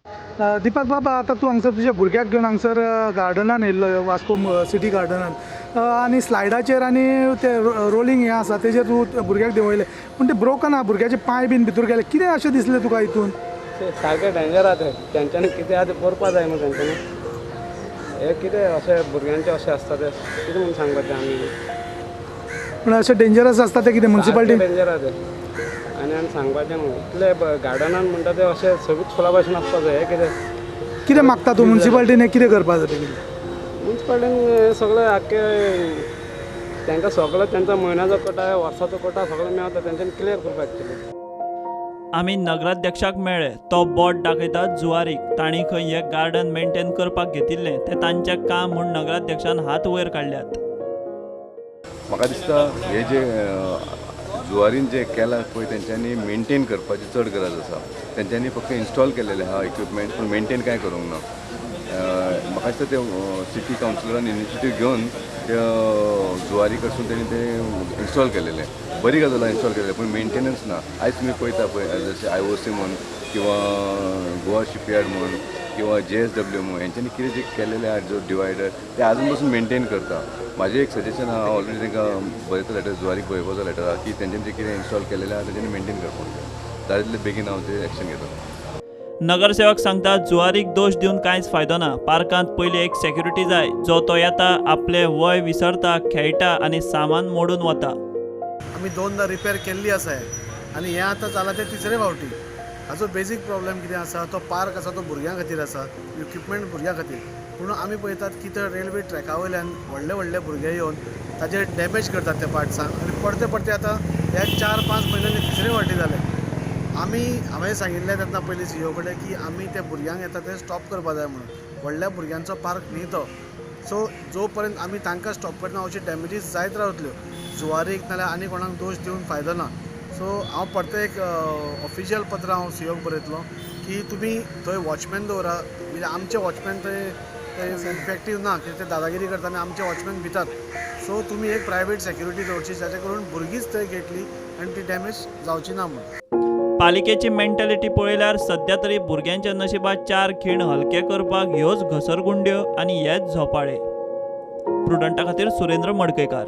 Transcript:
दीपक बाबा, आतां तूं हांगसर तुज्या भुरग्याक घेवन हांगसर गार्डनान येयल्लो, वास्को सिटी गार्डनान, आनी स्लायडाचेर आनी ते रोलिंग हें आसा तेजेर तूं भुरग्याक देंवयलें, पूण तें ब्रोकन आहा, भुरग्याचे पांय बीन भितर गेले. कितें अशें दिसलें तुका हितून? सारकें डेंजर आहा तें. तेंच्यांनी कितें आहा तें करपा जाय न्हू तेंच्यांनी. हें कितें अशें भुरग्यांचें अशें आसता तें कितें म्हूण सांगपाचें आमी? पूण अशें डेंजरस आसता तें कितें मुन्सिपालिटी? डेंजर आहा तें आनी आमी सांगपाचें न्हू इतलें. गार्डनान म्हणटा तें अशें सगळीं फुलां भाशेन आसपा जाय. हें कितें? कितें मागता तूं मुन्सिपालिटीन? कितें करपा जाय बेगीन? मुन्सिपालिटीन सगळें आख्खें तांकां सगळो तेंचो म्हयन्याचो कोटा, वर्साचो कोटा सगळो मेळता. तेंच्यांनी क्लियर करपाक एक्चुली. आमी नगराध्यक्षाक मेळ्ळे. तो बोट दाखयता जुवारीक. तांणी खंय हें गार्डन मेंटेन करपाक घेतिल्लें, तें तांचें काम म्हूण नगराध्यक्षान हात वयर काडल्यात. म्हाका दिसता हे जे जुवारीन जे केलां पळय, तेंच्यांनी मेंटेन करपाची चड गरज आसा. तेंच्यांनी फक्त इन्स्टॉल केलेले आहा इक्विपमेंट, पूण मेंटेन कांय करूंक ना. म्हाका दिसता ते सिटी कावन्सिलरान इनिशिएटीव घेवन ते जुवारी कडसून तेणी ते इन्स्टॉल केलेले. बरी गजाल आहा इन्स्टॉल केलेले, पूण मेंटेनन्स ना. आयज तुमी पळयता पळय, जशें IOC म्हूण किंवा गोवा शिपयार्ड म्हूण किंवा JSW म्हूण, हेंच्यांनी कितें जें केलेलें आहा, जो डिवायडर ते आजून पसून मेंटेन करता. म्हाजें एक सजेशन आहा, हांव ऑलरेडी तांकां बरयता लेटर, जुवारीक बरोवपाचो लेटर आहा की तेंच्यांनी जें कितें इन्स्टॉल केलेलें आहा तेंच्यांनी मेंटेन करपाक जाय. जाता तितले बेगीन हांव ते एक्शन घेतलो. नगरसेवक सांगता, जुवारीक दोश दिवन कांयच फायदो ना. पार्कांत पयलीं एक सेक्युरिटी जाय. जो तो येता, आपलें वय विसरता, खेळटा आनी सामान मोडून वता. आमी दोनदा रिपेर केल्ली आसा हे आनी हें आतां जालां तें तिसरे फावटी. हाजो बेजीक प्रॉब्लेम कितें आसा, तो पार्क आसा तो भुरग्यां खातीर आसा, इक्विपमेंट भुरग्यां खातीर. पूण आमी पळयतात की थंय रेल्वे ट्रॅका वयल्यान व्हडले व्हडले भुरगे येवन ताजेर डॅमेज करतात त्या पार्ट्सांक आनी परते परते. आतां ह्या 4-5 म्हयन्यांनी तिसरे फावटी जालें. आमी हांवें सांगिल्लें तेन्ना पयलीं सीईओ कडेन की आमी त्या भुरग्यांक येता ते स्टॉप करपा जाय म्हणून. व्हडल्या भुरग्यांचो पार्क न्ही तो. सो जो पर्यंत आमी तांकां स्टॉप करना, अश्यो डॅमेजीस जायत रावतल्यो. जुवारीक नाल्यार आनी कोणाक दोश दिवन फायदो ना. सो हांव परतें एक ऑफिशियल पत्र हांव सीईओक बरयतलो की तुमी थंय वॉचमॅन दवरा. म्हणजे आमचे वॉचमॅन थंय ते इफेक्टीव ना, कित्याक ते दादागिरी करता आनी आमचे वॉचमॅन भितात. सो तुमी एक प्रायवेट सेक्युरिटी दवरची, जाचे करून भुरगींच थंय घेतली आनी ती डॅमेज जावची ना म्हूण. पालिकेची मेंटॅलिटी पळयल्यार सध्या तरी भुरग्यांच्या नशिबात चार खीण हलके करपाक ह्योच घसरगुंड्यो आनी हेच झोपाळे. प्रुडंटा खातीर सुरेंद्र मडकयकार.